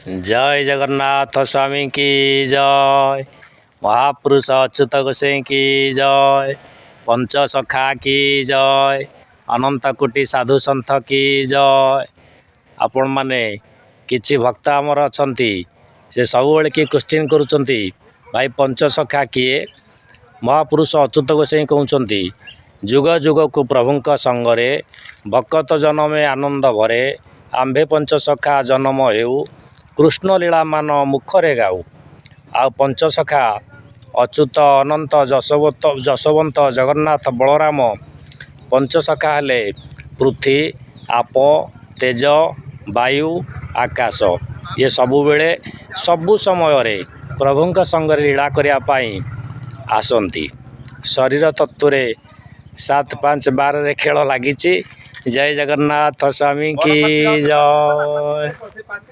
ଜୟ ଜଗନ୍ନାଥ ସ୍ୱାମୀ କି ଜୟ, ମହାପୁରୁଷ ଅଚ୍ୟୁତ ଗୋସାଇଁ କି ଜୟ, ପଞ୍ଚସଖା କି ଜୟ, ଅନନ୍ତ କୋଟି ସାଧୁ ସନ୍ଥ କି ଜୟ। ଆପଣମାନେ କିଛି ଭକ୍ତ ଆମର ଅଛନ୍ତି, ସେ ସବୁବେଳେ କିଏ କୋଶ୍ଚିନ୍ କରୁଛନ୍ତି, ଭାଇ ପଞ୍ଚସଖା କିଏ? ମହାପୁରୁଷ ଅଚ୍ୟୁତ ଗୋସାଇଁ କହୁଛନ୍ତି, ଯୁଗ ଯୁଗକୁ ପ୍ରଭୁଙ୍କ ସଙ୍ଗରେ ଭକତ ଜନମେ ଆନନ୍ଦ ଭରେ, ଆମ୍ଭେ ପଞ୍ଚସଖା ଜନମ ହେଉ, କୃଷ୍ଣ ଲୀଳା ମାନ ମୁଖରେ ଗାଉ। ଆଉ ପଞ୍ଚସଖା ଅଚ୍ୟୁତ, ଅନନ୍ତ, ଯଶୋବନ୍ତ, ଜଗନ୍ନାଥ, ବଳରାମ। ପଞ୍ଚସଖା ହେଲେ ପୃଥ୍ୱୀ, ଆପ, ତେଜ, ବାୟୁ, ଆକାଶ। ଇଏ ସବୁବେଳେ ସବୁ ସମୟରେ ପ୍ରଭୁଙ୍କ ସଙ୍ଗରେ ଲୀଳା କରିବା ପାଇଁ ଆସନ୍ତି। ଶରୀର ତତ୍ତ୍ୱରେ 7 5 12ରେ ଖେଳ ଲାଗିଛି। ଜୟ ଜଗନ୍ନାଥ ସ୍ୱାମୀ କି ଜୟ।